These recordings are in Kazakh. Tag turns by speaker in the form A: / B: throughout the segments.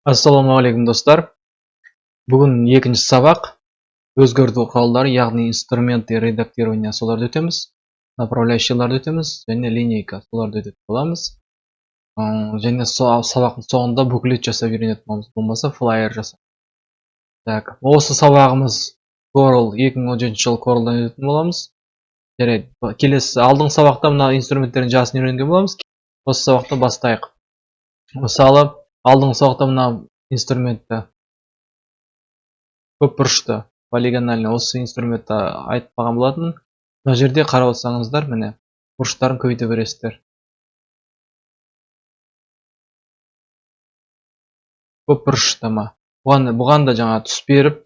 A: Ассалаумағалейкум, достар! Бүгін екінші сабақ. Өзгерту құралдары, яғни инструменты редактирования, соларды өтеміз. Направляющийларды өтеміз және линейка, соларды өтетін боламыз. Және сабақтың соңында буклет жасап үйренетін боламыз, болмаса флаер жасап. Так, осы сабағымыз Corel 2017 жыл Corel'дан өтетін боламыз. Жарайды, келесі алдыңғы сабақта мына инструменттердің жасын үйренген боламыз. Осы сабақты бастайық. Мысалы, алдыңғы сабақта мына инструментті, көпбұрышты, полигональный, осы инструментті айтпаған болатын. Мына жерде қарап отырсаңыздар, міне, бұрыштарын көбейте бересіздер. Көпбұрыштама. Бұған да жаңа түс беріп,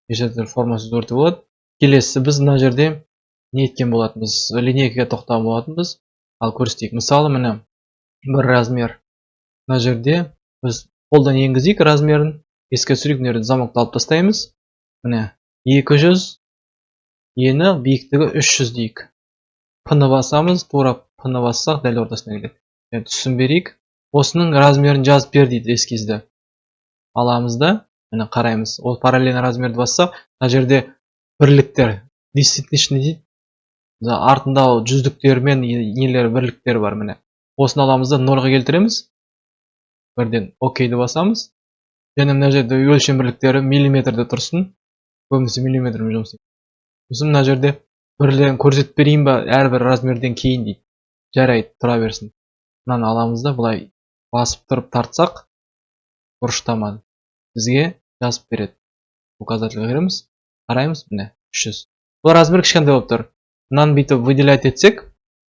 A: неше түрлі формасын өзгертуге болады. Келесі біз мына жерде не еткен болатынбыз? Линейкаға тоқтаған болатынбыз. Ал көрсетейік. Мысалы, міне, бір размер. Мына жерде біз қолдан енгізейік размерін. Еске түсірейік, мына жерде замокты алып тастаймыз. Міне, 200 ені, биіктігі 300 дейік. П-ны басамыз, тура П-ны бассақ, дәл ортасына келеді. Және түсін берейік. Осының размерін жазып бер дейді эскизді. Аламыз да, міне, қараймыз. Ол параллельный размерді бассақ, мына жерде бірліктер, десятичный дейді. Артында жүздіктер мен нелер, бірліктер бар, міне. Осыны аламыз да нольға келтіреміз. Бірден окейді басамыз. Және мына жерде өлшем бірліктері миллиметрде тұрсын. Көбінесе миллиметрмен жұмыс істейді. Сосын мына жерде бірлерін көрсетіп берейін ба әрбір размерден кейін дейді. Жарайды, тұра берсін. Мынаны аламыз да былай басып тұрып тартсақ, бұрыштаманы бізге жазып береді. Указательға кіреміз, қараймыз, міне, 300. Бұл размер кішкентай болып тұр. Мынаны бүйтіп выделять етсек,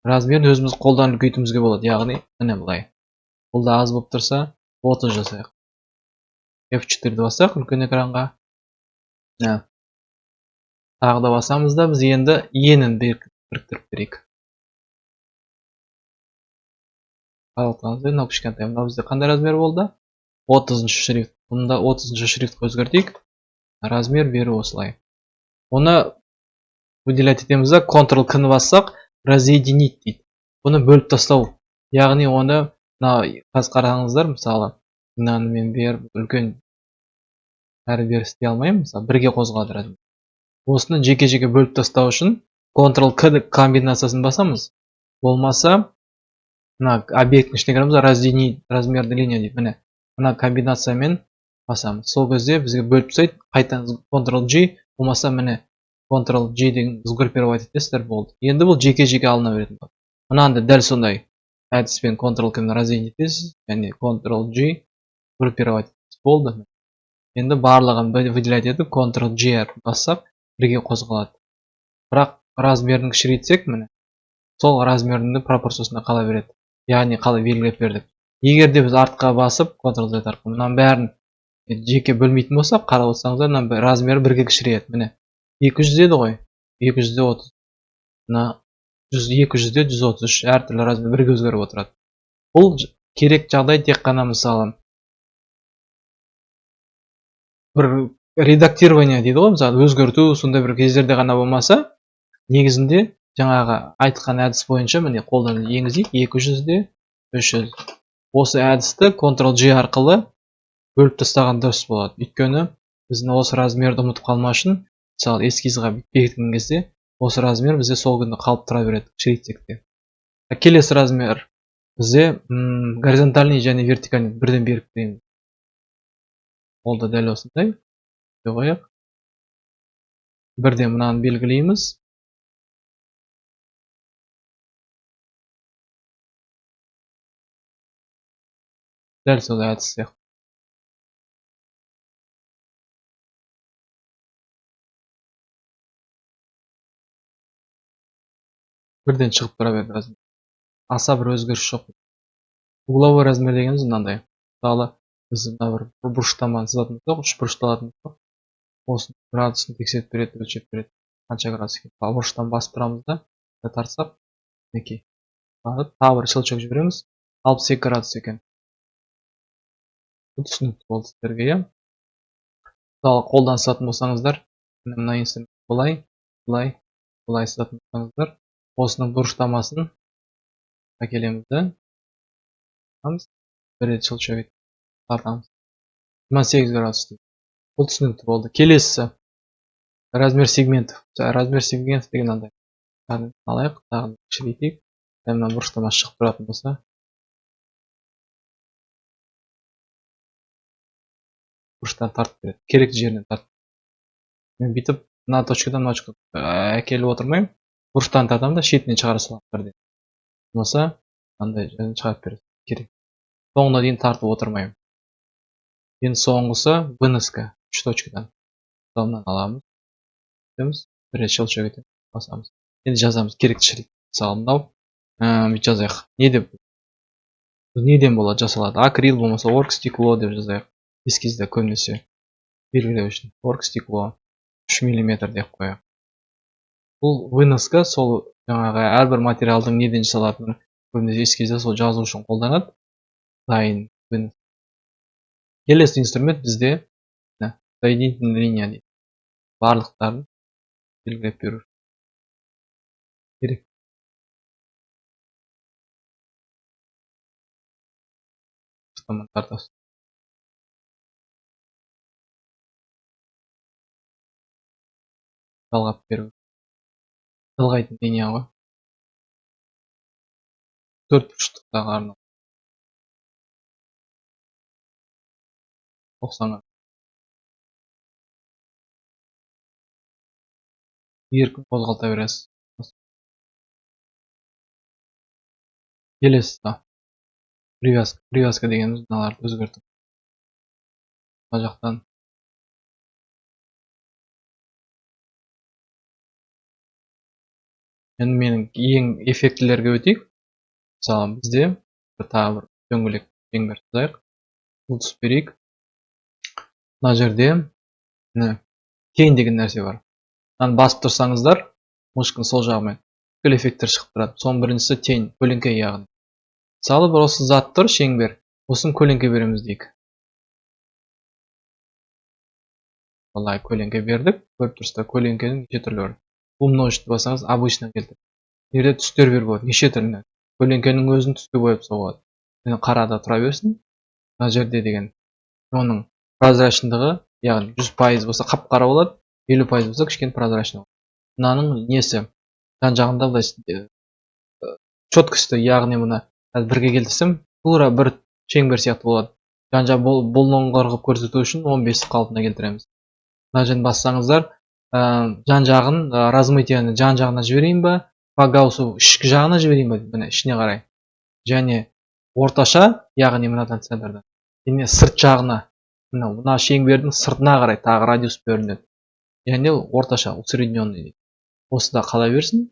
A: размерін өзіміз қолдан үлкейтуімізге болады. Яғни, міне, былай. Бұл да аз болып тұрса, 30 жасайық. F четыреді бассақ үлкен экранға. Міне. Тағы да басамыз да, біз енді енін біріктіріп берейік. Қарап, мынау кішкентай. Мынау бізде қандай размер болды? 30 шрифт. Бұнда 30 шрифтқа өзгертейік. Размер беру осылай. Оны выделять етеміз да, Ctrl К-ны бассақ, разъединить дейді. Бұны бөліп тастау. Яғни оны мына қазір қараңыздар, мысалы, мынаны мен беріп үлкен әрі бері істей алмаймын, мысалы, бірге қозғалады размер. Осыны жеке-жеке бөліп тастау үшін Ctrl К комбинациясын басамыз. Болмаса, мына объекттің ішіне кіреміз, разъединить размерді линия дейді. Міне, мына комбинациямен басамыз. Сол кезде бізге бөліп тастайды. Қайтадан Ctrl G, болмаса, міне, Ctrl G деген сгруппировать етесіздер, болды. Енді бұл жеке-жеке алына беретін болады. Мынаны да дәл сондай әдіспен Ctrl К-ны разъединить етесіз және Ctrl G группировать етесіз. Болды. Енді барлығын выделять етіп Ctrl G әрпін бассақ, бірге қозғалады. Бірақ размерін кішірейтсек, міне, сол размердің пропорциясында қала береді. Яғни қалай белгілеп бердік. Егер де біз артқа басып Ctrl Z арқылы мынаның бәрін жеке бөлмейтін болсақ, қарап отырсаңыздар, мына размері бірге кішірейеді. Міне, 200 деді ғой, 230. Мына 200-де 133, әртүрлі размер бірге өзгеріп отырады. Бұл керек жағдай тек қана, мысалы, бір редактирование дейді ғой, мысалы, өзгерту, сондай бір кездерде ғана болмаса, негізінде жаңағы айтқан әдіс бойынша, міне, қолдан енгізейік, 200-де 300. Осы әдісті Ctrl G арқылы бөліп тастаған дұрыс болады. Өйткені біздің осы размерді ұмытып қалмас үшін, мысалы, эскизға бекіткен кезде осы размер бізде сол күні қалып тұра береді, кішірейтсек те. Келесі размер бізде, горизонтальный және вертикальный бірден беріп береміз. Ол да дәл осындай. Қояйық. Бірден мынаны белгілейміз. Дәл сол әдіс сияқты. Бірден шығып тұра берді размер. Аса бір өзгеріс жоқ. Угловой размер дегеніміз мынандай. Мысалы, біз мына бір бұрыштаманы сызатын болсақ, үш бұрышты алатын болсақ, осының градусын тексеріп береді, өлшеп береді. Қанша градус екен. Ал бұрыштан басып тұрамыз да, тартсақ, мінекей. Тағы бір щелчок жібереміз. 62 градус екен. Бұл түсінікті болды сіздерге, иә? Мысалы, қолдан сызатын болсаңыздар, мына инструмент былай, былай, былай сызатын болсаңыздар, осының бұрыштамасын әкелеміз да, бір рет щелчок етіп тартамыз. 28 градус дейді. Бұл түсінікті болды. Келесісі размер сегментов. Размер сегментов деген мынандай. Алайық, тағы кішірейтейік. Мына бұрыштама шығып тұратын болса, бұрыштан тартып береді. Керекті жерінен тартып. Мен бүйтіп мына точкадан мына точкаға әкеліп отырмаймын. Бұрыштан тартамын да шетінен шығара саламын бірден. Болмаса мынандай жерден шығарып береді. Керек. Соңына дейін тартып отырмаймын. Енді соңғысы выноска 3 точкадан. Мынаны аламыз. Бір рет щелчок етеміз, басамыз. Енді жазамыз керекті шрифт. Мысалы мынау, бүйтіп жазайық. Не деп? Неден болады жасалады? Акрил болмаса оргстекло деп жазайық. Эскизде көбінесе белгілеу үшін оргстекло 3 миллиметр деп қояйық. Бұл выноска сол жаңағы әрбір материалдың неден жасалатынын көбінесе эскизде сол жазу үшін қолданады. Дайын вынос. Келесі инструмент бізде соединительная линия дейді. Барлықтарын белгілеп беру керек. Тартасыз. Жалғап беру. Жалғайтын линия ғой. Төрт бұрыштықтағы арналған. 90-ға. Еркін қозғалта бересіз. Келесі привязка. Привязка дегеніміз мыналарды өзгертіп. Мына жақтан енді менің ең эффектілерге өтейік. Мысалы бізде бір тағы бір дөңгелек шеңбер сызайық. Бұл түс берейік. Мына жерде міне тень деген нәрсе бар. Мынаны басып тұрсаңыздар, мышканың сол жағымен бүкіл эффекттер шығып тұрады. Соның біріншісі тень, көлеңке яғни. Мысалы бір осы зат тұр, шеңбер. Осыны көлеңке береміз дейік. Былай көлеңке бердік. Көріп тұрсыздар, көлеңкенің неше түрлері бар. Умножить бассаңыз, обычно келтіреді. Бұл жерде түстер беруге болады, неше түрлі. Көлеңкенің өзін түске бояп тастауға болады. Міне қарада тұра берсін. Мына жерде деген оның прозрачныйдығы, яғни 100% болса қап-қара болады, 50% болса кішкене прозрачный болады. Мынаның несі? Жан жағында былай четкості, яғни мына қазір бірге келтірсем, тура бір шеңбер сияқты болады. Жан жағы бұлыңғыр қылып көрсету үшін 15 қалпына келтіреміз. Мына жерін бассаңыздар, жан жағын, размытиені жан жағына жіберейін ба, по Гауссу ішкі жағына жіберейін ба, міне ішіне қарай. Және орташа, яғни мынадан центрдан, және сырт жағына, мына шеңбердің сыртына қарай тағы радиус бөлінеді. Және орташа, усредненный дейді. Осы да қала берсін.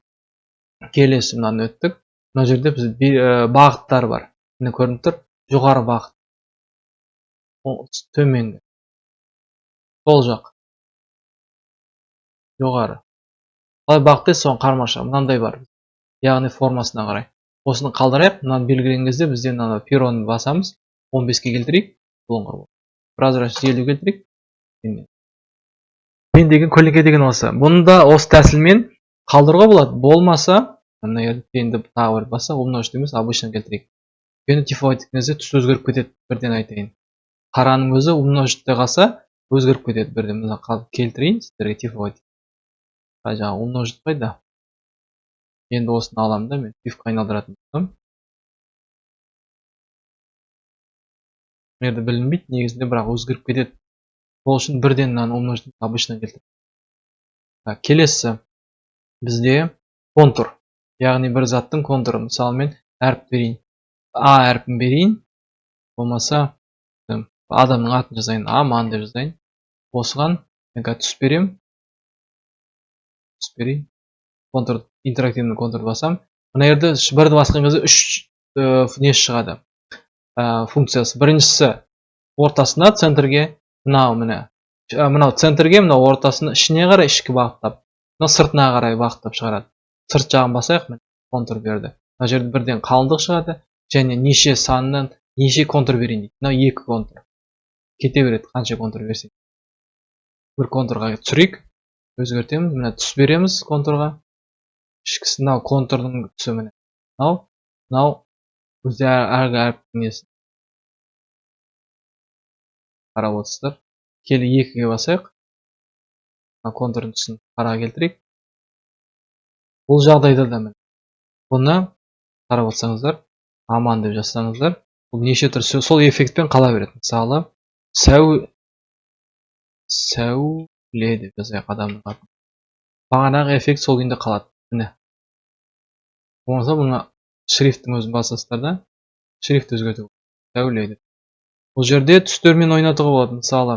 A: Келесі мынаны өттік. Мына жерде біз бағыттар бар. Міне көрініп тұр. Жоғары бағыт, төменгі, сол жақ, жоғары. Қалай бағыттайсыз, соны қармаша. Мынандай бар. Яғни формасына қарай. Осыны қалдырайық. Мынаны белгілеген кезде бізде мына пероны басамыз. 15-ке келтірейік. Бұлыңғыр болды. Прозрачность 50 келтірейік. Мен деген көлеңке деген осы. Бұны да осы тәсілмен қалдыруға болады. Болмаса, мына жерде енді тағы бір бассақ, умножить емес, обычно келтірейік. Өйткені типовать еткен кезде түс өзгеріп кетеді, бірден айтайын. Қараның өзі умножитте қалса, өзгеріп кетеді бірден. Мына келтірейін сіздерге типовать. Жаңағы умножить қайда? Енді осыны аламын да мен тифқа айналдыратын болсам. Мына жерде білінбейді негізінде, бірақ өзгеріп кетеді. Сол үшін бірден мынаны умножить обычно келтіреді. Так, келесі бізде контур. Яғни бір заттың контуры. Мысалы мен әріп берейін. А әрпін берейін. Болмаса адамның атын жазайын, Аман деп жазайын. Осыған мен қазір түс беремін. Түс берейін. Контур, интерактивный контур басам. Мына жерде бірді басқан кезде үш не шығады. Функциясы. Біріншісі ортасына, центрге, мынау міне. Мынау центрге, мынау ортасына, ішіне қарай ішкі бағыттап, мынау сыртына қарай бағыттап шығарады. Сырт жағын басайық, міне контур берді. Мына жерде бірден қалыңдық шығады және неше саннан неше контур берейін дейді. Мынау 2 контур. Кете береді қанша контур берсек. Бір контурға түсірейік, өзгертеміз. Мына түс береміз контурға. Ішкісі мынау контурдың түсі міне. Мынау бізде әргі әріптің несі. Қарап отырсыздар. Келі 2-ге басайық. Мына контурдың түсін қараға келтірейік. Бұл жағдайда да міне. Бұны қарап отырсаңыздар, аман деп жазсаңыздар, бұл неше түрлі сол эффектпен қала береді. Мысалы, сәуле деп жазайық адамның атын. Бағанағы эффект сол күйінде қалады. Міне. Болмаса бұны шрифттің өзін басасыздар да, шрифт өзгерту. Сәуле деп. Бұл жерде түстермен ойнатуға болады. Мысалы,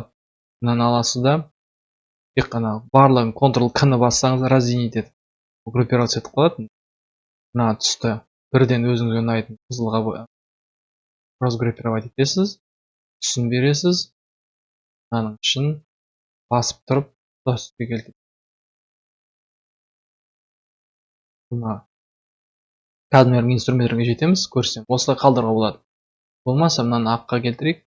A: мынаны аласыз да, тек қана барлығын Ctrl К-ны бассаңыз, разъединить етіп, группироваться етіп қалады. Мына түсті бірден өзіңізге ұнайтын қызылға разгруппировать етесіз, түсін бересіз, мынаның ішін басып тұрып түске келтіріп. Мына кәдімгі инструменттерге жетеміз, көрсем, осылай қалдыруға болады. Болмаса мынаны аққа келтірейік.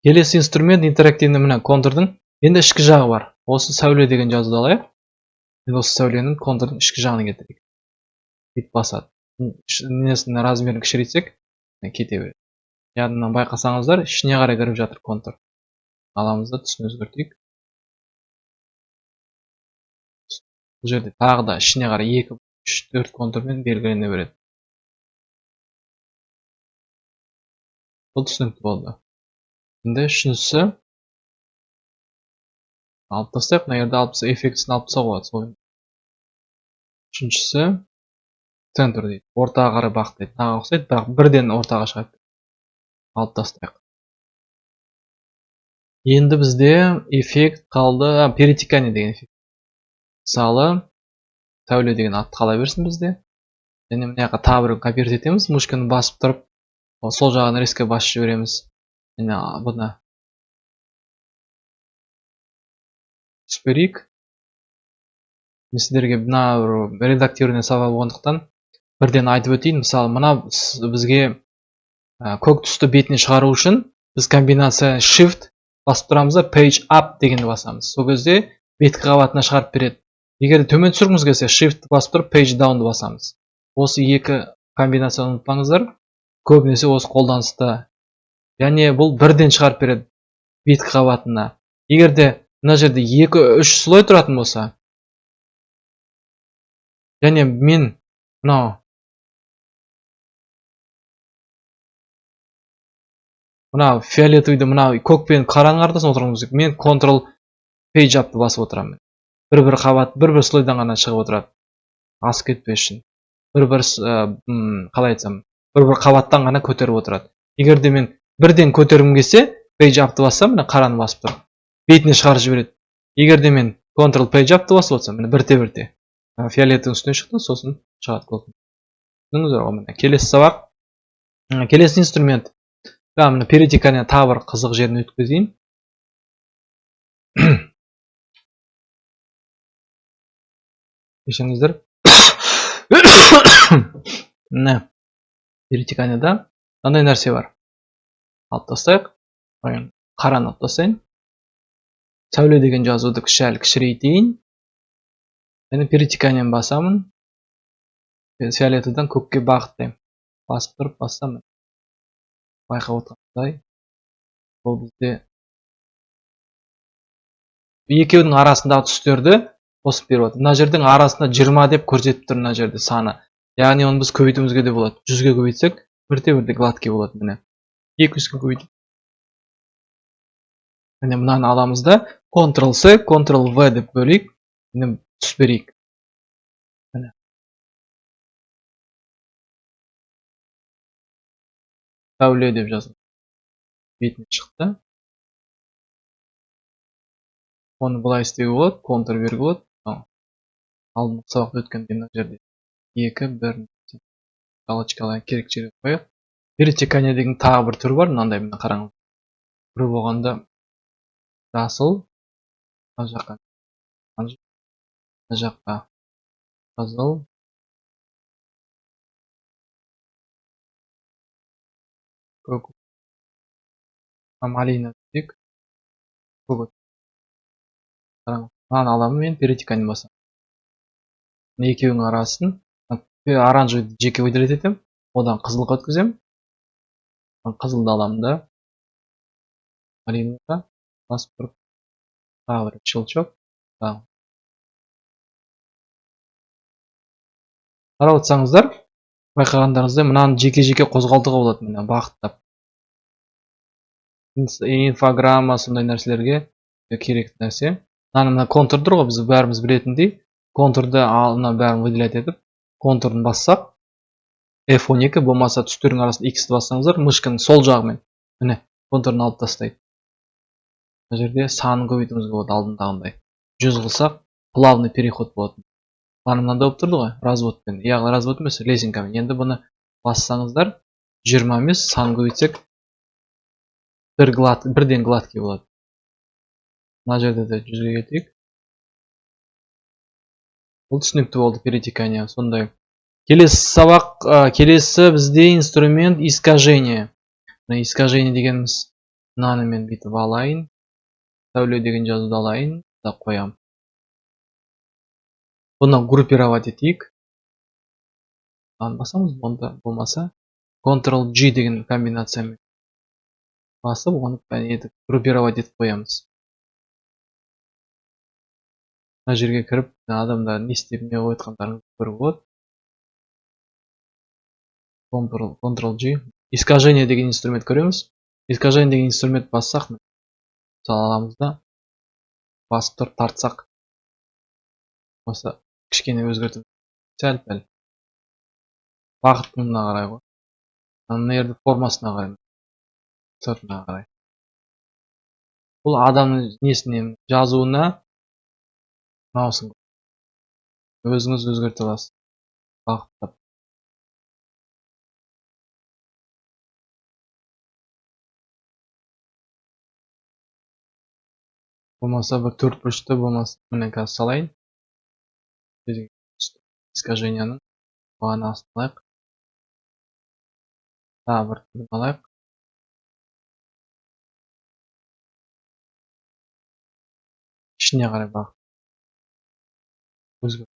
A: Келесі инструмент интерактивный, мына контурдың енді ішкі жағы бар. Осы сәуле деген жазуды алайық. Енді осы сәуленің контурдың ішкі жағына келтірейік. Бүйтіп басады. Несінің размерін кішірейтсек, кете береді. Яғни мынаны байқасаңыздар, ішіне қарай кіріп жатыр контур. Аламыз да түсін өзгертейік. Бұл жерде тағы да ішіне қарай 2, 3, 4 контурмен белгілене береді. Бұл түсінікті болды. Енді үшіншісі алып тастайық. Мына жерде алып тастайық, эффектісін алып тастауға болады. Сол үшіншісі центр дейді. Ортаға қарай бағыттайды. Мынаға ұқсайды, бірақ бірден ортаға шығады. Алып тастайық. Енді бізде эффект қалды, перетекание деген эффект. Мысалы, сәуле деген ат қала берсін бізде. Және мына жаққа тағы бір копировать етеміз. Мышканы басып тұрып, сол жағын резко басып жібереміз. Және бұны түс берейік. Мен сіздерге мына бір редактирование сабағы болғандықтан бірден айтып өтейін. Мысалы, мына бізге көк түсті бетіне шығару үшін біз комбинация Shift басып тұрамыз да Page Up дегенді басамыз. Сол кезде беткі қабатына шығарып береді. Егер де төмен түсіргіміз келсе, Shift басып тұрып Page Down'ды басамыз. Осы екі комбинацияны ұмытпаңыздар. Көбінесе осы қолданыста. Және бұл бірден шығарып береді беткі қабатына. Егер де мына жерде 2-3 слой тұратын болса, және мен мынау фиолетовыйды, мынау көк пен қараның ортасына отырғым келсе, мен Ctrl Page Up'ты басып отырамын. Бір-бір қабат, бір-бір слойдан ғана шығып отырады. Асып кетпес үшін. Бір-бір, қалай айтсам, бір-бір қабаттан ғана көтеріп отырады. Егер де мен бірден көтергім келсе, Page Up'ты бассам, мына қараны басып тұрып, бетіне шығарып жібереді. Егер де мен Ctrl Page Up'ты басып отырсам, міне бірте-бірте фиолеттің үстіне шықты, сосын шығады көк. Түсіндіңіздер ғой, міне келесі сабақ, келесі инструмент. Міне перетекание тағы бір қызық жерін өткізейін. Кешіріңіздер. Міне перетеканияда мынандай нәрсе бар. Алып тастайық. Қараны алып тастайын. Сәуле деген жазуды сәл кішірейтейін. Және перетеканияны басамын. Фиолетовыдан көкке бағыттаймын. Басып тұрып бассам, байқап отырғандай, бұл бізде екеуінің арасындағы түстерді қосып беріп отыр. Мына жердің арасында 20 деп көрсетіп тұр мына жерде саны. Яғни оны біз көбейтуімізге де болады. 100-ге көбейтсек, бірте-бірте гладкий болады міне. 200-ге көбейтейік. Міне мынаны аламыз да Ctrl C, Ctrl V деп бөлейік. Міне түс берейік. Міне. Сәуле деп жаздым. Бетіне шықты. Оны былай істеуге болады, контур беруге болады. Алдыңғы сабақта өткенде мына жерде 2, 1 галочкалар керек жерге қояйық. Перетекание деген тағы бір түрі бар, мынандай, мына қараңыз. Түрі болғанда жасыл, мына жаққа, мына жаққа қызыл, көк, малина дейік, көк. Қараңыз, мынаны аламын мен, перетекание басамын. Мына екеуінің арасын оранжевый жеке выделить етемін, одан қызылға өткіземін. Қызылды аламын да Малиновка басып тұрып тағы бір щелчок. Қарап отырсаңыздар, байқағандарыңыздай мынаны жеке-жеке қозғалтуға болады, мына бағыттап. Инфограмма сондай нәрселерге керекті нәрсе. Мынаны мына контур тұр ғой, біз бәріміз білетіндей. Контурды мына бәрін выделять етіп, контурын бассақ, F12 болмаса түстердің арасында X-ті бассаңыздар, мышканың сол жағымен міне контурын алып тастайды. Мына жерде санын көбейтуімізге болады алдындағындай. 100 қылсақ, плавный переход болады. Мына мынандай болып тұрды ғой, разводпен. Яғни развод емес, лесенкамен. Енді бұны бассаңыздар, 20 емес, санын көбейтсек, бірден гладкий болады. Мына жерде де 100-ге кетейік. Бұл түсінікті болды, перетекание сондай. Келесі сабақ, келесі бізде инструмент искажение. Мына искажение дегеніміз, мынаны мен бүйтіп алайын. Сәуле деген жазуды алайын, да қоямын. Бұны группировать етейік. Мынаны басамыз, онда болмаса Ctrl G деген комбинациямен басып, оны группировать етіп қоямыз. Мына жерге кіріп, адамдар не істеп, не қойып жатқандарын көруге болады. Ctrl G. Искажение деген инструмент көреміз. Искажение деген инструмент бассақ, мысалы аламыз да, басып тұрып тартсақ, болмаса кішкене өзгертіп, сәл-пәл бағытына қарай ғой. Мына жерде формасына қарай, сыртына қарай. Бұл адамның несіне, жазуына мынаусын өзіңіз өзгерте аласыз, бағыттап. Болмаса бір төрт бұрышты, болмаса міне қазір салайын. Искаженияның бағанасын алайық. Тағы бір түрін алайық. Ішіне қарай бағыт. Өзгер.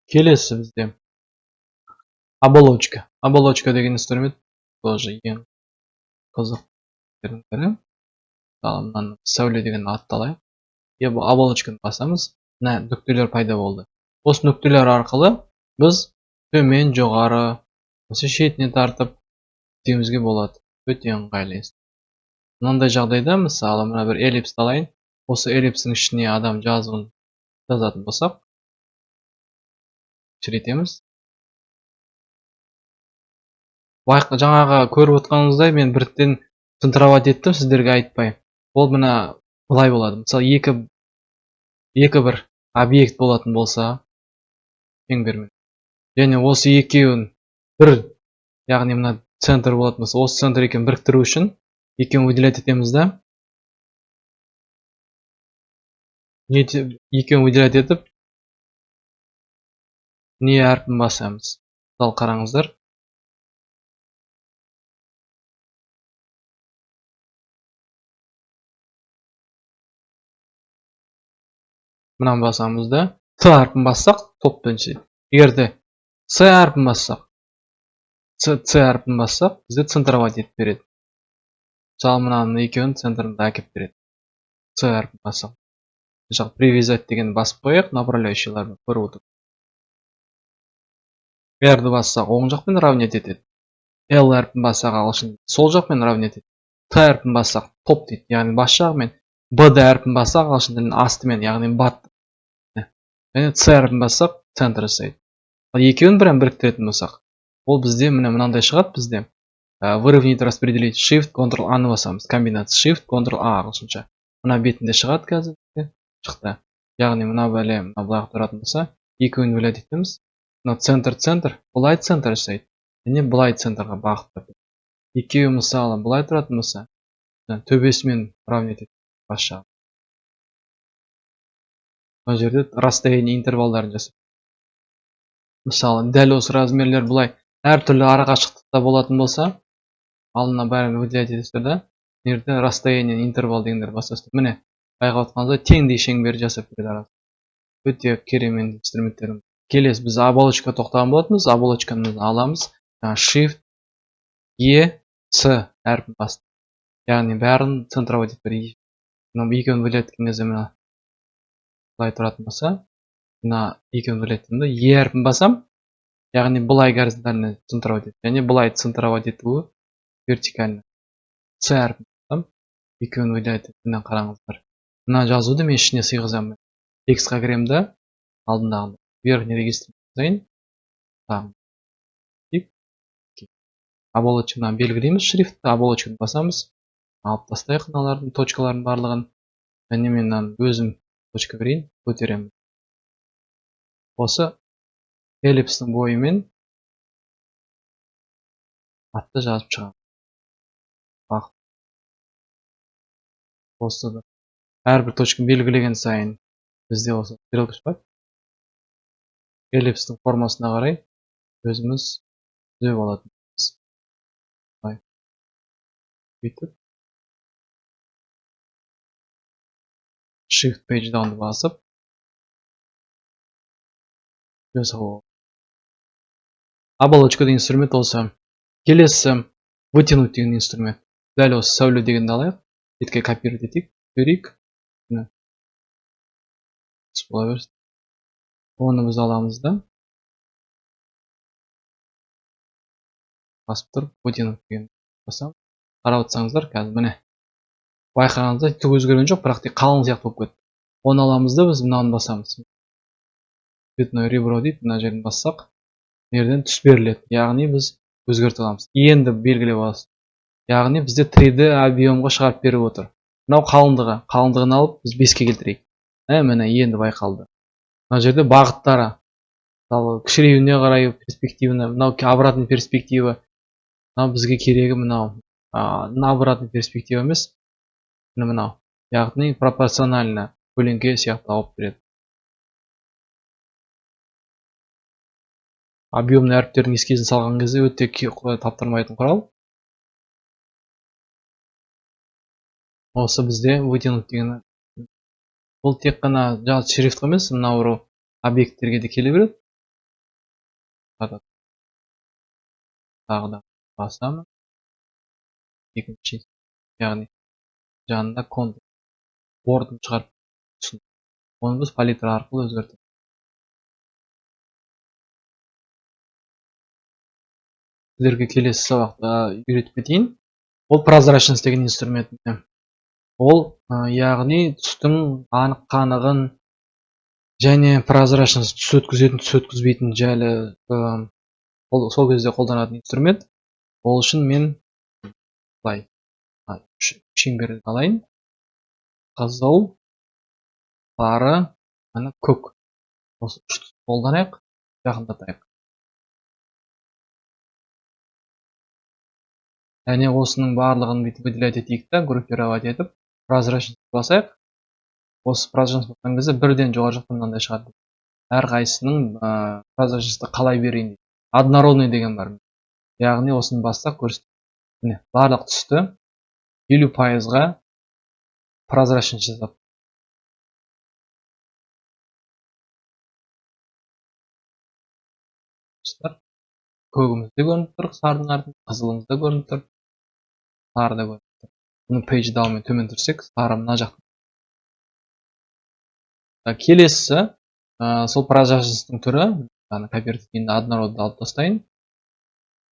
A: Келесі бізде оболочка. Оболочка деген инструмент тоже ең қызық бірі. Мысалы, мынаны сәуле деген атты алайық. Бұл оболочканы басамыз, мына нүктелер пайда болды. Осы нүктелер арқылы біз төмен, жоғары, осы шетіне тартып істеуімізге болады. Өте ыңғайлы. Мынандай жағдайда, мысалы, мына бір эллипсті алайын. Осы эллипстің ішіне адам жазуын жазатын болсақ, кішірейтеміз. Жаңағы көріп отқаныңыздай, мен бірден центровать еттім сіздерге айтпай. Ол мына былай болады. Мысалы, екі бір объект болатын болса, шеңбермен. Және осы екеуін бір, яғни мына центр болатын болса, осы центр екеуін біріктіру үшін екеуін выделять етеміз да. Екеуін выделять етіп, не әрпін басамыз. Мысалы, қараңыздар. Мынаны басамыз да, Т әрпін бассақ, топ бірінші. Егер де С әрпін бассақ, С әрпін бассақ, бізде центровать етіп береді. Мысалы, мынаның екеуін центрында әкеліп береді. С әрпін бассақ. Мына жақ привязать деген басып қояйық, направляющийларды көріп отырып. R-ді бассақ, оң жақпен равнять етеді. L әрпін бассақ, ағылшын сол жақпен равнять етеді. Т әрпін бассақ, топ дейді, яғни бас жағымен. Б Д әрпін бассақ, ағылшын тілінің астымен, яғни бат. Және С әрпін бассақ, центр жасайды. Ал екеуін бірін біріктіретін болсақ, ол бізде міне мынандай шығады бізде. Выровнять, распределить, Shift, Ctrl A-ны басамыз. Комбинация Shift, Ctrl A ағылшынша. Мына бетінде шығады қазір. Шықты. Яғни мына бәле, мына былай тұратын болса, екеуін бөледі етеміз. Мына центр, центр, былай центр жасайды. Және былай центрға бағыттап. Екеуі мысалы былай тұратын болса, төбесімен равнять етеді бас жағы. Мына жерде расстояние интервалдарын жасап. Мысалы, дәл осы размерлер былай әртүрлі арақашықтықта болатын болса, алдына бәрін выделять етесіздер да, мына жерде расстояние интервал дегендер басасыздар. Міне, байқап отқаныңыздай теңдей шеңбер жасап береді арасы. Өте керемет инструменттерім. Келесі біз оболочка тоқтаған болатынбыз. Оболочканы аламыз. Shift E C әрпін бастық. Яғни бәрін центровать етіп берейік. Мына екеуін выделять еткен кезде мына былай тұратын болса, мына екеуін выделять еткенде E әрпін басам, яғни былай горизонтально центровать етеді. Және былай центровать етуі вертикально. C әрпін басам, екеуін выделять етіп, мына қараңыздар. Мына жазуды мен ішіне сыйғызамын. Текстқа кіремін да, алдындағыны верхний регистр жасайын. Тағы. Оболочканы белгілейміз, шрифтті, оболочканы басамыз. Алып тастайық мыналардың точкалардың барлығын. Және мен мынаны өзім точка берейін, көтеремін. Осы эллипстің бойымен атты жазып шығамын. Бақ. Осы әрбір точканы белгілеген сайын бізде осы стрелка шығады. Эллипстің формасына қарай өзіміз түзеп алатынбыз. Бүйтіп Shift Page Down-ды басып жасауға. Оболочка деген инструмент осы. Келесі вытянуть деген инструмент. Дәл осы сәуле дегенді алайық. Бетке копировать етейік, берейік. Міне. Бола берсін. Оны біз аламыз да. Басып тұрып вытянуть деген басамыз. Қарап отырсаңыздар, қазір міне. Байқағаныңызда түк өзгерген жоқ, бірақ тек қалың сияқты болып кетті. Оны аламыз да біз мынаны басамыз. Цветное ребро дейді, мына жерін бассақ, мына жерден түс беріледі. Яғни біз өзгерте аламыз. Енді белгілеп аласыз. Яғни бізде 3D объемға шығарып беріп отыр. Мынау қалыңдығы. Қалыңдығын алып біз 5-ке келтірейік. Міне енді байқалды. Мына жерде бағыттары. Мысалы, кішіреюіне қарай перспективаны, мынау обратный перспектива. Мынау бізге керегі мынау. Обратный перспектива емес. Мынау. Яғни пропорционально көлеңке сияқты алып береді. Объемный әріптердің эскизін салған кезде өте таптырмайтын құрал. Осы бізде вытянуть деген. Бұл тек қана жалғыз шрифт емес, мынау объекттерге де келе береді. Тағы да басамын. Екінші, яғни жанында контур бордын шығарып түсін. Оны біз палитра арқылы өзгертеміз. Сіздерге келесі сабақта үйретіп кетейін. Ол прозрачность деген инструмент. Ол, яғни түстің анық қанығын және прозрачность түс өткізетін, түс өткізбейтін жайлы, ол сол кезде қолданатын инструмент. Ол үшін мен былай шеңберді алайын. Қызыл, сары, ана көк. Осы үш түсті қолданайық, жақындатайық. Және осының барлығын бүйтіп выделять етейік та, группировать етіп, прозрачность басайық. Осы прозрачность басқан кезде бірден жоғары жақтан мынандай шығады. Әрқайсысының прозрачностьті қалай берейін дейді. Однородный деген бар. Яғни осыны бассақ көрсетеді. Міне, барлық түсті 50%-ға прозрачность жасап. Көгіміз де көрініп тұр, сарының артында, қызылымыз да көрініп тұр, сары да көрініп тұр. Бұны page down-мен төмен түсірсек, сары мына жақта. Келесісі, сол прозрачностьтың түрі, яғни копировать еткенде однородды алып тастайын.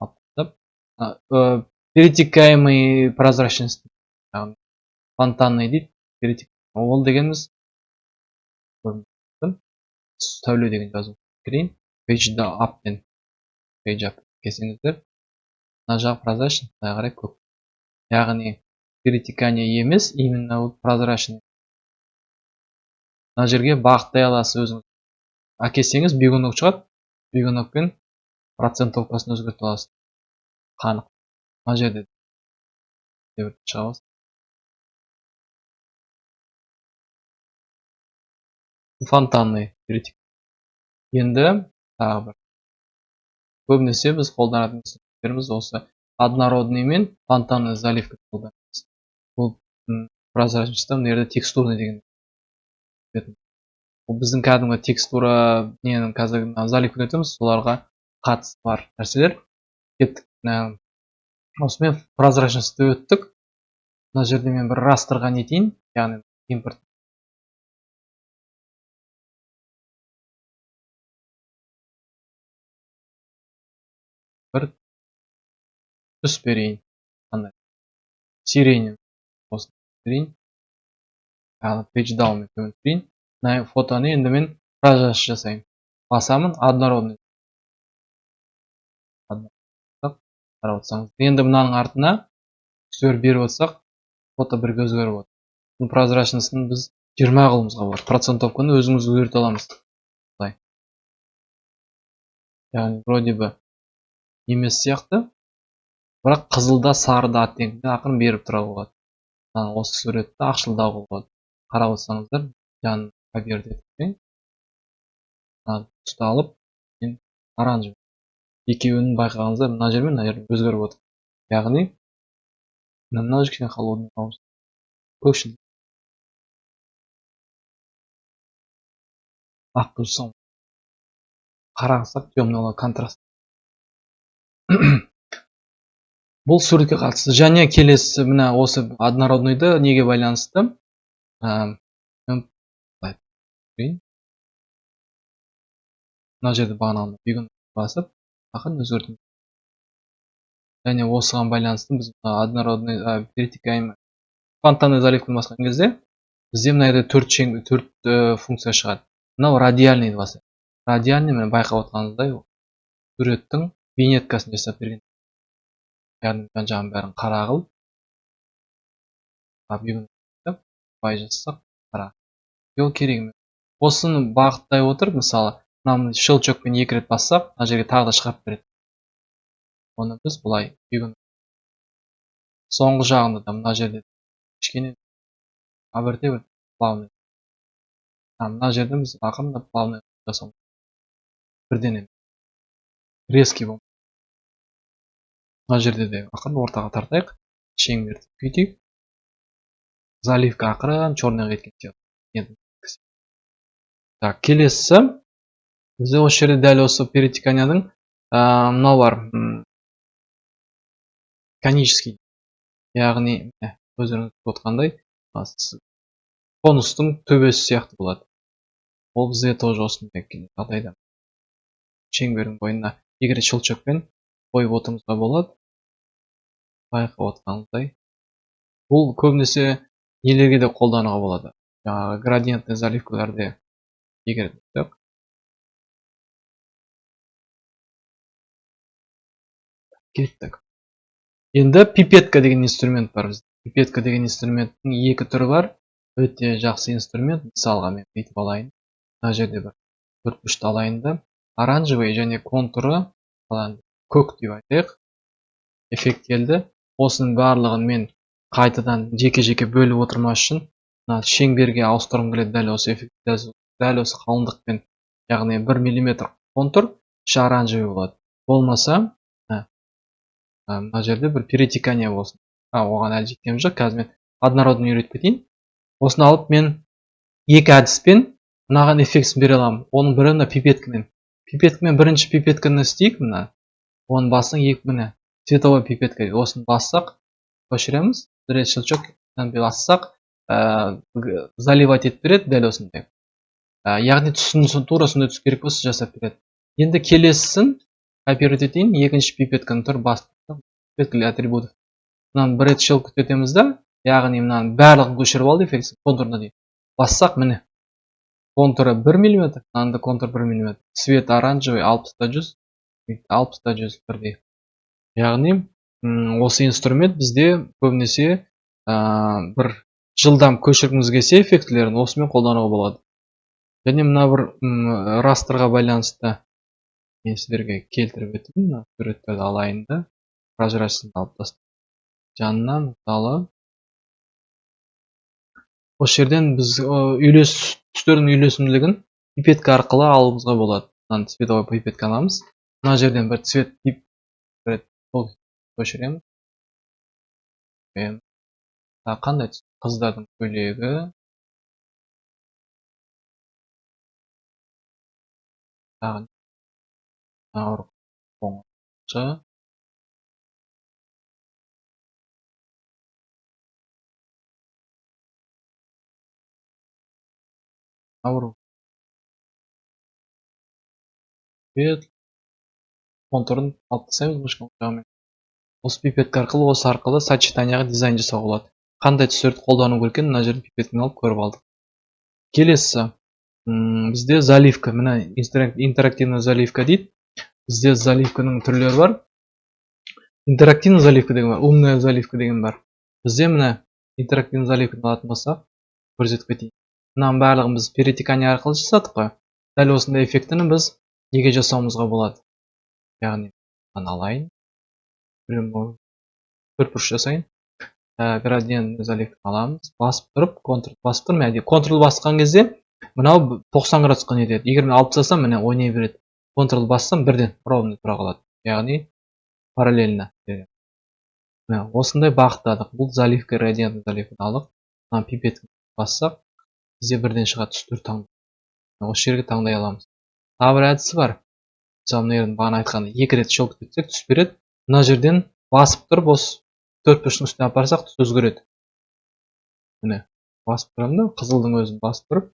A: Алып тастап, перетекаемый прозрачность, яғни фонтанный дейді, ол дегеніміз сәуле деген жазу кірейін. Page up пен page up келсеңіздер, мына жақ прозрачный, былай қарай көк. Яғни перетекание емес, именно ол прозрачный. Мына жерге бағыттай аласыз өзіңіз. Әкелсеңіз бегунок шығады, бегунокпен процентовкасын өзгерте аласыз. Қанық. Мына жерде шыға аласыз. Фонтанный перетек. Енді тағы бір. Көбінесе біз қолданатын инструменттеріміз осы однородный мен фонтанный заливка қолданамыз. Бұл прозрачностьта мына жерде текстурный деген. Бұл біздің кәдімгі текстура ненің қазір заливканы өтеміз, соларға қатысы бар нәрселер. Кеттік. Осымен прозрачностьті өттік. Мына жерде мен бір растрға нетейін, яғни импорт. Бір түс берейін. Қандай? Сиреневый осыны берейін. Яғни page down мен берейін. Мына фотоны енді мен прозрачность жасаймын. Басамын однородный. Қарап отырсаңыз, енді мынаның артына түстер беріп отырсақ, фото бірге өзгеріп отыр. Бұл прозрачностьны біз 20 қылуымызға болады. Процентовканы өзіміз өзгерте аламыз. Былай. Яғни вроде бы емес сияқты, бірақ қызылда, сарыда оттенкіде ақырын беріп тұра болады. Мына осы суретті ақшылдау болады. Қарап отырсаңыздар, жан копировать етіп, мына түсті алып, мен оранжевый. Екеуінің байқағаныңызда мына жер мен мына жер өзгеріп отыр. Яғни мына жер кішкене холодный, көкшіл. Ақ болса, қараңсақ, темный контраст. Бұл суретке қатысты. Және келесі мына осы однородныйды неге байланысты? Мына жерде бағанағыдай бегун басып, ақырын өзгертеміз. Және осыған байланысты біз однородный перетекаем фонтанный заливканы басқан кезде бізде мына жерде төрт функция шығады. Мынау радиальный басады. Радиальный, міне байқап отырғаныңыздай, суреттің виньеткасын жасап берген. Яғни жан жағын бәрін қара қылып, былай жасасақ қара. Ол керек емес. Осыны бағыттай отырып, мысалы, мынаны щелчокпен екі рет бассақ, мына жерге тағы да шығарып береді. Оны біз былай бегун соңғы жағында да мына жерде кішкене бірте бір плавный. Мына жерде біз ақырындап плавный жасау. Бірден емес. Резкий болмайды. Мына жерде де ақырын ортаға тартайық, шеңберді күйтейік. Заливка ақырын черныйға кеткен сияқты. Так, келесі бізде осы жерде дәл осы перетеканияның мынау бар, конический, яғни өздеріңіз көріп отқандай конустың төбесі сияқты болады. Ол бізде тоже осындай жағдайда шеңбердің бойына екі рет щелчокпен қойып отыруымызға болады. Байқап отқаныңыздай, бұл көбінесе нелерге де қолдануға болады. Жаңағы градиентный заливкаларда екі рет қойсақ. Кеттік. Енді пипетка деген инструмент бар бізде. Пипетка деген инструменттің екі түрі бар. Өте жақсы инструмент. Мысалға мен бүйтіп алайын. Мына жерде бір төрт бұрышты алайын да. Оранжевый және контуры көк деп айтайық. Эффект келді. Осының барлығын мен қайтадан жеке-жеке бөліп отырмас үшін мына шеңберге ауыстырғым келеді дәл осы эффект, дәл осы қалыңдықпен, яғни 1 миллиметр контур іші оранжевый болады. Болмаса, мына жерде бір перетекание болсын. Оған әлі жеткенім жоқ. Қазір мен однородный үйретіп кетейін. Осыны алып мен екі әдіспен мынаған эффектісін бере аламын. Оның бірі мына пипеткамен. Пипеткамен бірінші пипетканы істейік мына. Оның басын екі міне цветовой пипетка дейді. Осыны бассақ, көшіреміз. Бір рет щелчок бассақ, заливать етіп береді дәл осындай. Яғни түсін тура сондай түс керек болса жасап береді. Енді келесісін копировать етейін. Екінші пипетканы тұр басып, пипеткалы атрибутов. Мынаны бір рет щелкать етеміз да, яғни мынаның барлығын көшіріп алды эффектісін контурына дейін. Бассақ міне контуры 1 миллиметр, мынаның да контуры 1 миллиметр. Цвет оранжевый алпыс та жүз, алпыс та жүз бірдей. Яғни, осы инструмент бізде көбінесе, бір жылдам көшіргіміз келсе эффектілерін осымен қолдануға болады. Және мына бір, растрға байланысты мен сіздерге келтіріп өтейін. Мына суреттерді алайын да, прозрачныйды алып тастайын. Жанына мысалы осы жерден біз, түстердің үйлесімділігін пипетка арқылы алуымызға болады. Мынаны цветовой пипетка аламыз. Мына жерден бір цвет бір көшіреміз. Қандай түс? Қыздардың көйлегі. Тағы қоңыршы. Бет контурын алып тастаймыз мышканың жағымен. Осы пипетка арқылы, осы арқылы сочетанияға дизайн жасауға болады. Қандай түстерді қолдану керек екенін мына жерден пипетканы алып көріп алдық. Келесі бізде заливка, мына интерактивная заливка дейді. Бізде заливканың түрлері бар. Интерактивная заливка деген бар, умная заливка деген бар. Бізде мына интерактивная заливканы алатын болсақ, көрсетіп кетейін. Мынаның барлығын біз перетекание арқылы жасадық қой. Дәл осындай эффектіні біз неге жасауымызға болады? Яғни, мынаны алайын. Төрт бұрыш жасайын. Градиент заливканы аламыз. Басып тұрып, контрол басып тұрмын. Яғни, контрол басқан кезде мынау 90 градусқа не етеді. Егер мен алып тастасам, міне ойнай береді. Контрол бассам, бірден ровно тұра қалады. Яғни, параллельно. Міне, осындай бағыттадық. Бұл заливка, градиент заливканы алдық. Мына пипетка бассақ, бізде бірден шығады түстер таңдау. Осы жерге таңдай аламыз. Тағы бір әдісі бар. Мысалы, мына жерден бағана айтқандай, екі рет щелкать етсек, түс береді. Мына жерден басып тұрып, осы төрт бұрыштың үстіне апарсақ, түс өзгереді. Міне, басып тұрамын да, қызылдың өзін басып тұрып,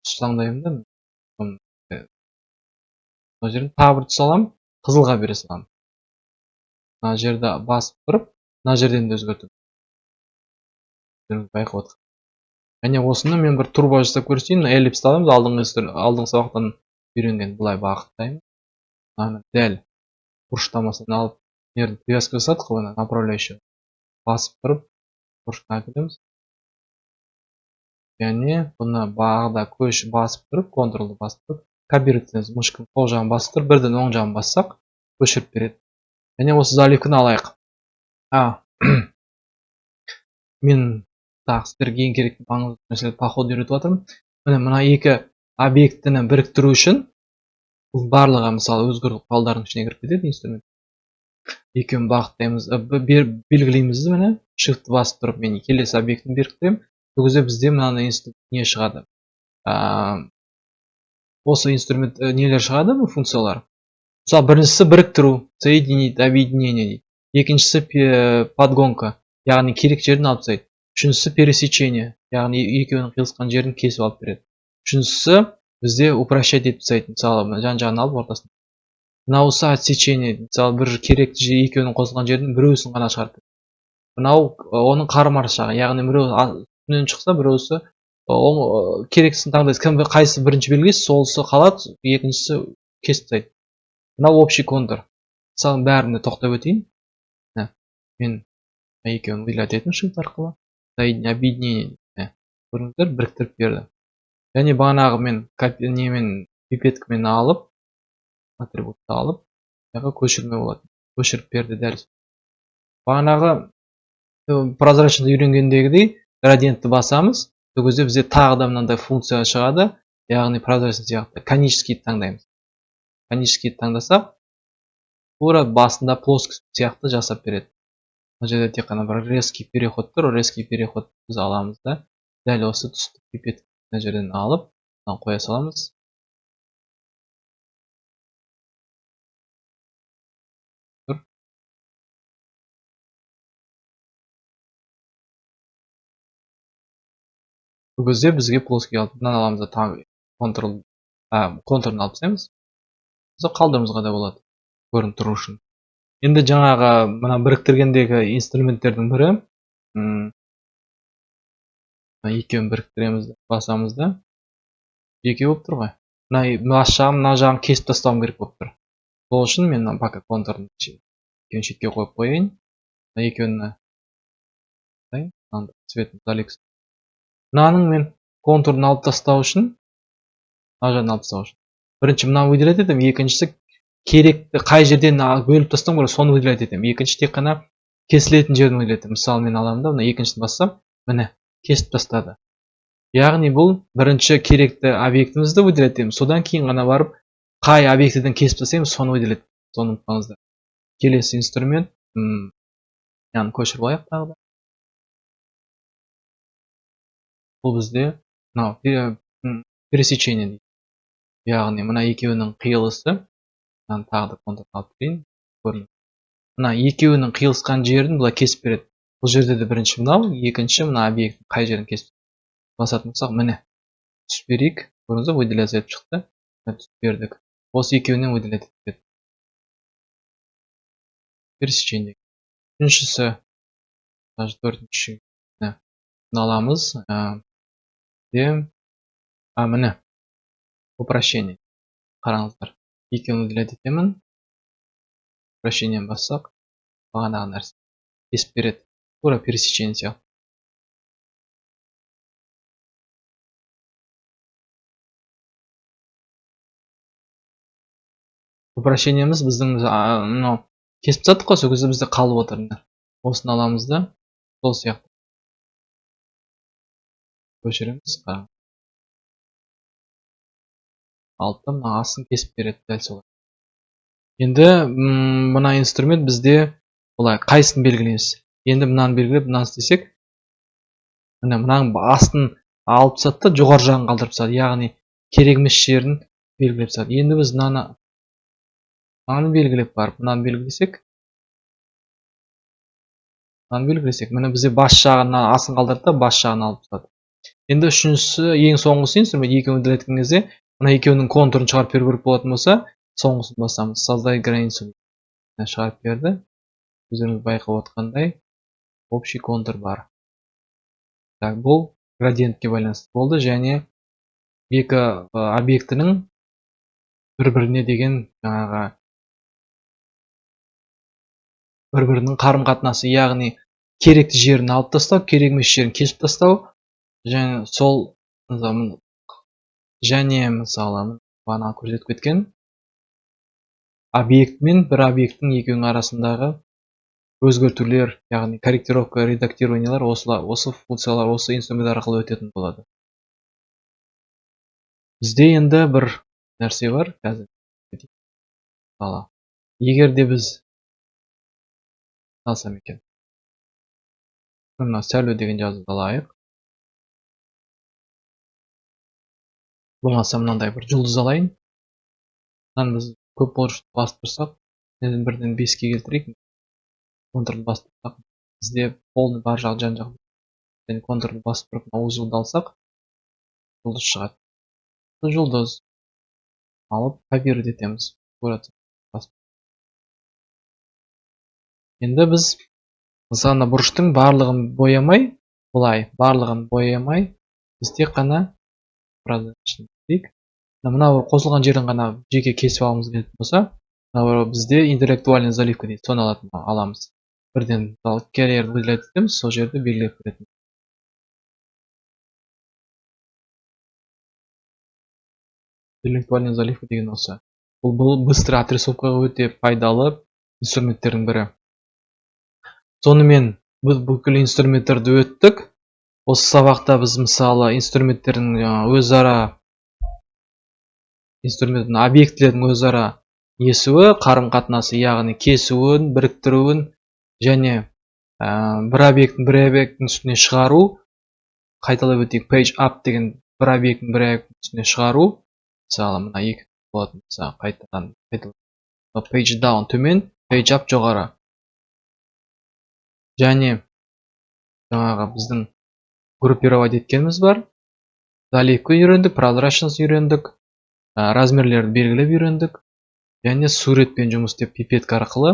A: түс таңдаймын да, мына жерден тағы бір түс аламын, қызылға бере саламын. Мына жерді басып тұрып, мына жерден де өзгертемін. Байқап отырмын. Және осыны мен бір турбо жасап көрсетейін. Мына эллипсті аламыз, алдыңғы сабақтан үйренген былай бағыттаймын. Мынаны дәл бұрыштамасын алып, жерді привязка жасадық қой, мына направляющий. Басып тұрып, бұрыштан әкелеміз. Және бұны бағда көш басып тұрып, контролды басып тұрып, копировать етеміз. Мышканың сол жағын басып тұрып, бірден оң жағын бассақ, көшіріп береді. Және осы заливканы алайық. Мен тағы сіздерге ең керекті маңызды мәселе по ходу үйретіп жатырмын. Міне, мына екі объектіні біріктіру үшін бұл барлығы, мысалы, өзгерту құралдарының ішіне кіріп кетеді инструмент. Екеуін бағыттаймыз, белгілейміз, міне, shift басып тұрып мен келесі объектіні біріктіремін. Сол кезде бізде мынандай инструмент не шығады? Осы инструмент, нелер шығады, бұл функциялар. Мысалы, біріншісі біріктіру, соединить, объединение дейді. Екіншісі подгонка, яғни керек жерін алып тастайды. Үшіншісі пересечение, яғни екеуінің қиылысқан жерін кесіп алып береді. Үшіншісі бізде упрощать етіп тастайды, мысалы, мына жан жағын алып ортасын. Мынаусы отсечение, мысалы, бір керекті жер, екеуінің қосылған жердің біреусін ғана шығарып береді. Мынау оның қарама-қарсы жағы, яғни біреу үстінен шықса, біреусі керектісін таңдайсыз. Кім қайсысы бірінші белгілейсіз, солысы қалады, екіншісі кесіп тастайды. Мынау общий контур. Мысалы, бәріне тоқтап өтейін. Міне, мен екеуін выделять еттім shift арқылы. Объединение, міне, көрдіңіздер, біріктіріп берді. Және бағанағы мен немен, пипеткамен алып, атрибутты алып, мына көшірме болады. Көшіріп берді дәл. Бағанағы прозрачный үйренгендегідей градиентті басамыз. Сол кезде бізде тағы да мынандай функция шығады, яғни прозрачный сияқты коническийді таңдаймыз. Коническийді таңдасақ, тура басында плоскость сияқты жасап береді. Мына жерде тек қана бір резкий переход тұр, резкий переход біз аламыз да, дәл осы түсті пипетка мына жерден алып, мынаны қоя саламыз. Тұр. Бұл кезде бізге плоский алып, мынаны аламыз да, тағы контурын алып тастаймыз. Сол қалдыруымызға да болады, көрініп тұру үшін. Енді жаңағы мына біріктіргендегі инструменттердің бірі, мына екеуін біріктіреміз, басамыз да, екеу болып тұр ғой. Мына бас жағын, мына жағын кесіп тастауым керек болып тұр. Сол үшін мен мына пока контурын екеуін шетке қойып қояйын. Мына екеуін мына цветін заливкасын. Мынаның мен контурын алып тастау үшін, мына жағын алып тастау үшін бірінші мынаны выделять етемін, екіншісі керекті қай жерден бөліп тастауым керек, соны выделять етемін. Екінші тек қана кесілетін жерін выделять етемін. Мысалы, мен аламын да, мына екіншісін бассам, міне, кесіп тастады. Яғни бұл бірінші керекті объектімізді выделять етеміз, содан кейін ғана барып қай объектіден кесіп тастаймыз, соны выделять етеміз. Соны ұмытпаңыздар. Келесі инструмент, яғни көшіріп алайық тағы да. Бұл бізде мынау пересечение дейді. Яғни мына екеуінің қиылысы, мынаны тағы да контур алып берейін, көрінеді. Мына екеуінің қиылысқан жерін былай кесіп береді. Бұл жерде де бірінші мынау, екінші мына объекттің қай жерін кесіп басатын болсақ, міне түс берейік. Көрдіңіз бе, выделяться етіп шықты. Міне түс бердік. Осы екеуінен выделять етіп береді. Пересечение. Үшіншісі, даже төртінші, міне мына аламыз. Міне упрощение. Қараңыздар, екеуін выделять етемін. Упрощение бассақ, бағанағы нәрсе кесіп береді. Тура пересечение сияқты. Упрощениеміз біздің, мынау кесіп тастадық қой, сол кезде бізде қалып отыр. Міне. Осыны аламыз да, сол сияқты көшіреміз. Қараңыз. Алды да мына астын кесіп береді дәл солай. Енді мына инструмент бізде былай қайсысын белгілейміз? Енді мынаны белгілеп, мынаны істесек, міне мынаның астын алып тастады да жоғары жағын қалдырып тастады. Яғни керек емес жерін белгілеп тастады. Енді біз мынаны белгілеп барып, мынаны белгілесек, мынаны белгілесек, міне бізде бас жағын, астын қалдырды да бас жағын алып тастады. Енді үшіншісі, ең соңғысы инструмент, екеуін выделять еткен кезде мына екеуінің контурын шығарып беру керек болатын болса, соңғысын басамыз. Создай границу. Міне шығарып берді. Өздеріңіз байқап отқандай, общий контур бар. Так, бұл градиентке байланысты болды және екі объектінің бір-біріне деген жаңағы бір-бірінің қарым-қатынасы, яғни керекті жерін алып тастау, керек емес жерін кесіп тастау, және сол, және мысалы бағана көрсетіп кеткен объект мен бір объекттің екеуінің арасындағы өзгертулер, яғни корректировка, редактированиелар осы функциялар, осы инструмент арқылы өтетін болады. Бізде енді бір нәрсе бар қазір. Мысалы, егер де біз алсам екен, мына сәуле деген жазуды алайық. Болмаса мынандай бір жұлдыз алайын. Мынаны біз көп бұрышты басып тұрсақ, енді бірден 5-ке келтірейік. Контрды басып тұрсақ, бізде полный бар жақ, жан жақ. Және контрды басып тұрып, мына узелді алсақ, жұлдыз шығады. Бұл жұлдыз алып копировать етеміз. Енді біз мысалы мына бұрыштың барлығын боямай, былай барлығын боямай, біз тек қана дейік. Мына бір қосылған жерін ғана жеке кесіп алғымыз келетін болса, мына бір бізде интеллектуальный заливка дейді, соны аламыз. Бірден мысалы керерді выделять етеміз, сол жерді белгілеп беретін. Интеллектуальный заливка деген осы. Бұл быстро отрисовкаға өте пайдалы инструменттердің бірі. Сонымен біз бүкіл инструменттерді өттік. Осы сабақта біз мысалы инструменттердің өзара инструменттің объектілердің өзара есуі, қарым-қатынасы, яғни кесуін, біріктіруін және бір объектің бір объекттің үстіне шығару. Қайталап өтейік, page up деген бір объектің бір объекттің үстіне шығару. Мысалы, мына екі болатын болса, қайтадан қайталап page down төмен, page up жоғары. Және жаңағы біздің группировать еткеніміз бар. Заливка үйрендік, прозрачность үйрендік, размерлерді белгілеп үйрендік. Және суретпен жұмыс істеп пипетка арқылы.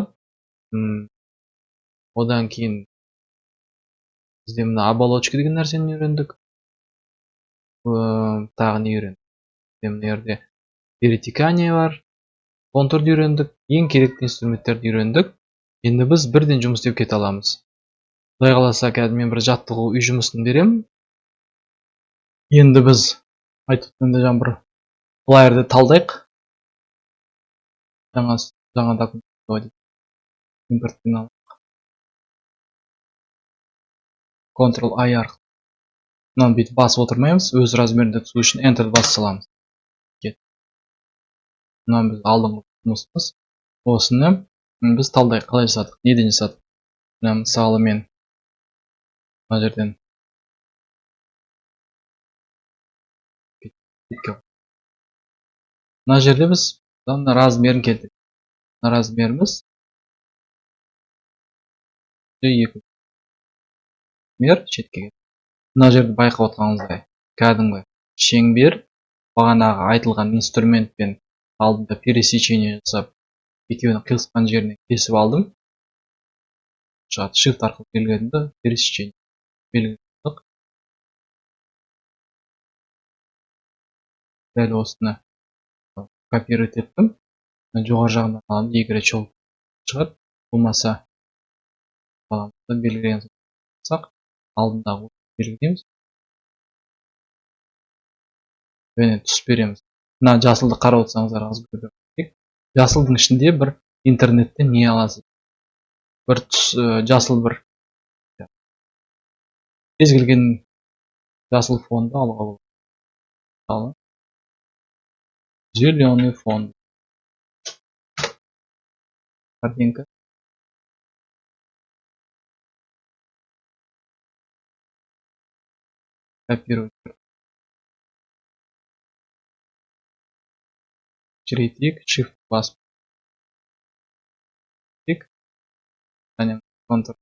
A: Одан кейін бізде мына оболочка деген нәрсені үйрендік. Тағы не үйрендік? Бізде мына жерде перетекание бар, контурды үйрендік, ең керекті инструменттерді үйрендік. Енді біз бірден жұмыс істеп кете аламыз. Құдай қаласа, қазір мен бір жаттығу үй жұмысын беремін. Енді біз айтып өткендей жаңа бір флайерді талдайық. Жаңа документ импортпен алайық. Ctrl I арқылы. Мынаны бүйтіп басып отырмаймыз, өз размерінде түсу үшін Enter басып саламыз. Кет. Мынаны біз алдыңғы жұмысымыз. Осыны біз талдайық, қалай жасадық, неден жасадық. Мына мысалы мен мына жерден Мына жерде біз мына размерін келтірдік. Мына размеріміз 2 мер шетке. Мына жерде байқап отырғаныңыздай кәдімгі шеңбер, бағанағы айтылған инструментпен алдында пересечение жасап, екеуінің қиылысқан жерінен кесіп алдым. Шығады, Shift арқылы белгіледім де, пересечение белгіледік. Дәл осыны копировать еттім. Жоғары жағынан аламын, екі рет щелк шығады. Болмаса аламыз, белгілеген болсақ, алдындағы белгілейміз. Және түс береміз. Мына жасылды қарап отырсаңыздар аз көріп. Жасылдың ішінде бір интернетте не аласыз? Бір түс, жасыл бір кез келген жасыл фонды алуға болады. Мысалы, зеленый фон. Картинка. Копировать. Кішірейтейік, Shift басып. Және Ctrl.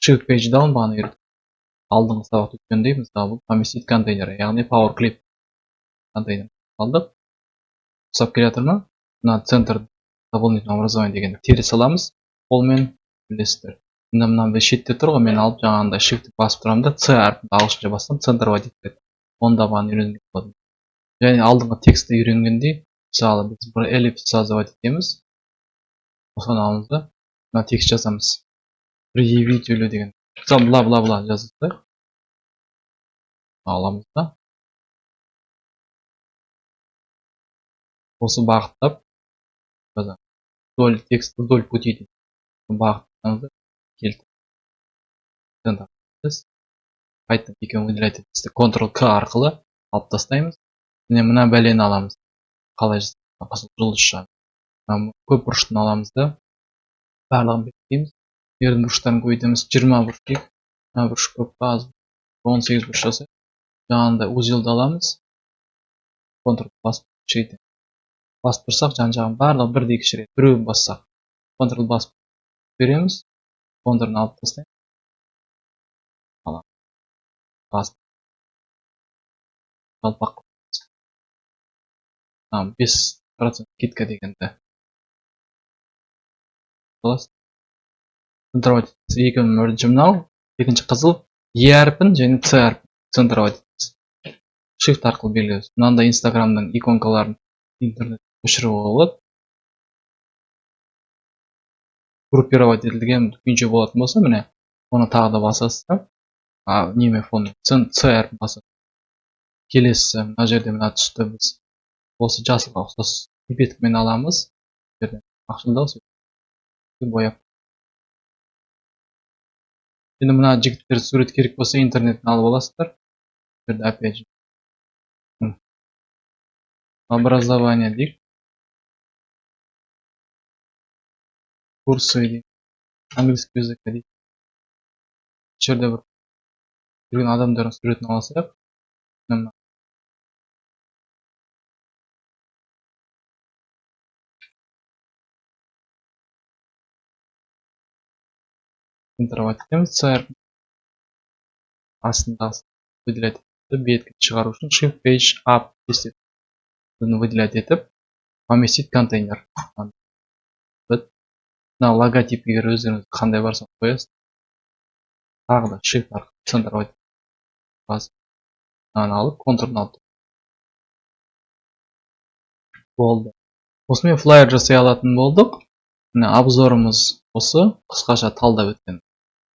A: Shift Page Down бағана үйреттік. Алдыңғы сабақта өткендей, мысалы, бұл поместить контейнер, яғни Power Clip контейнер алдық. Ұқсап келе жатыр ма? Мына центр дополнительного образования дегенді теріс аламыз. Қолмен білесіздер. Мына мынандай шетте тұр ғой, мен алып жаңағындай Shift басып тұрамын да, C әрпін ағылшынша бассам, центровать етеді. Оны да бағана үйренген болатын. Және алдыңғы текстті үйренгендей, мысалы, біз бір эллипс создавать етеміз. Осыны аламыз да, мына текст жазамыз. Предъявителю деген. Мысалы, бла бла бла жаздық. Аламыз да. Осы бағыттап жазамыз. Вдоль текст, вдоль пути дейді. Бағыттамыз да келтір. Қайтып екеуін выделять етеміз. Ctrl К арқылы алып тастаймыз. Міне мына бәлені аламыз. Қалай жасаймыз? Қызыл жұлдызша. Көп бұрыштын аламыз да, барлығын бекітеміз. Жердің бұрыштарын көбейтеміз. 20 бұрыш дейік. Мына бұрыш көп па, аз? 18 бұрыш жасайық. Жаңағындай узелді аламыз. Ctrl басып кішірейтеміз. Басып тұрсақ, жан жағын барлығы бірдей кішірейді. Біреуін бассақ, Ctrl басып береміз. Контурын алып тастаймыз. Аламыз. Басып. Жалпақ. 5% скидка дегенді. Центровать екі бірінші мынау, екінші қызыл, Е әрпін және С әрпін центровать етеміз. Shift арқылы белгілейміз. Мынандай Инстаграмның иконкаларын интернет көшіруге болады. Группировать етілген күйінше болатын болса, міне, оны тағы да басасыз да, неме фон, С әрпін басасыз. Келесі, мына жерде мына түсті біз осы жасылға ұқсас пипеткамен аламыз. Бұл жерде ақшылдау бояп. Енді мына жігіттер сурет керек болса, интернеттен алып аласыздар. Бұл жерде опять же образование дейік. Курсы дейік. Английский язык дейік. Бұл жерде бір жүрген адамдардың суретін алсақ, мына центровать етеміз. С әрпін астындағы выделять етіп, бетке шығару үшін Shift Page Up бұны выделять етіп, поместить контейнер. Мына логотип егер өздеріңіз қандай бар соны қоясыз. Тағы да Shift арқылы центровать басып, мынаны алып, контурын алып болды. Осымен флайер жасай алатын болдық. Міне обзорымыз осы, қысқаша талдап өткен.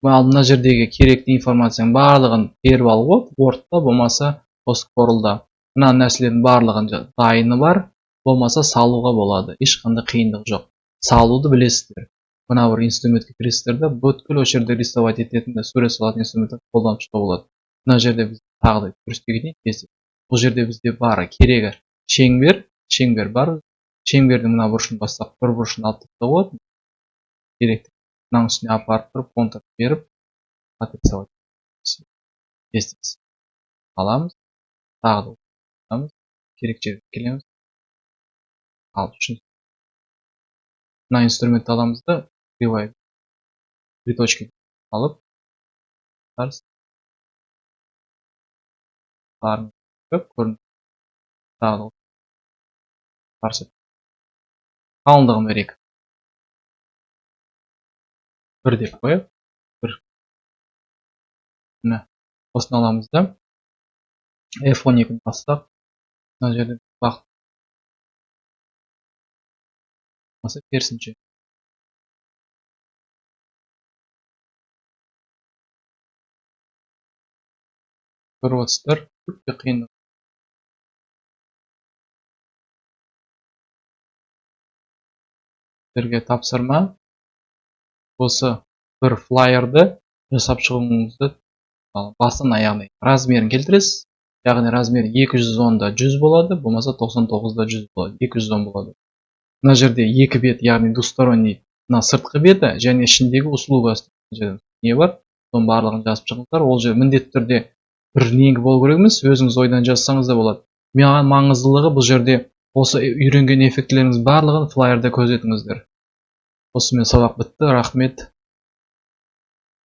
A: Ал мына жердегі керекті информацияның барлығын теріп алуға болады, Word-та болмаса осы Corel-да. Мына нәрселердің барлығын дайыны бар, болмаса салуға болады. Ешқандай қиындық жоқ. Салуды білесіздер. Мына бір инструментке кіресіздер де, бүткіл осы жерде рисовать ететін, сурет салатын инструментті қолданып шығуға болады. Мына жерде біз тағы да көрсете кетейін тез. Бұл жерде бізде бары керегі шеңбер, шеңбер бар. Шеңбердің мына бұрышын бассақ, бір бұрышын алып тастауға болады. Керекті. Мынаның үстіне апарып тұрып, контур беріп, отрисовать тез-тез. Аламыз, тағы да аламыз. Керек жерге келеміз. Ал үшін мына инструментті аламыз да, кривая три точки алып, барын көп көрініп тағы қарсы қалыңдығын берейік. 1 деп қояйық. 1. Міне, осыны аламыз да, F12-ні бассақ, мына жерде бағыт болмаса керісінше. Көріп отырсыздар, өте қиын. Сіздерге тапсырма осы бір флайерді жасап шығуыңызды басынан аяғына дейін. Размерін келтіресіз, яғни размер 210-да 100 болады, болмаса 99-да 100 болады, 210 болады. Мына жерде екі бет, яғни двусторонний, мына сыртқы беті және ішіндегі услугасы не бар, соның барлығын жазып шығыңыздар. Ол жер міндетті түрде бір неңгі болу керек емес, өзіңіз ойдан жазсаңыз да болады. Маған маңыздылығы бұл жерде осы үйренген эффектілеріңіз барлығын флайерде көрсетіңіздер. Осымен сабақ бітті, рахмет.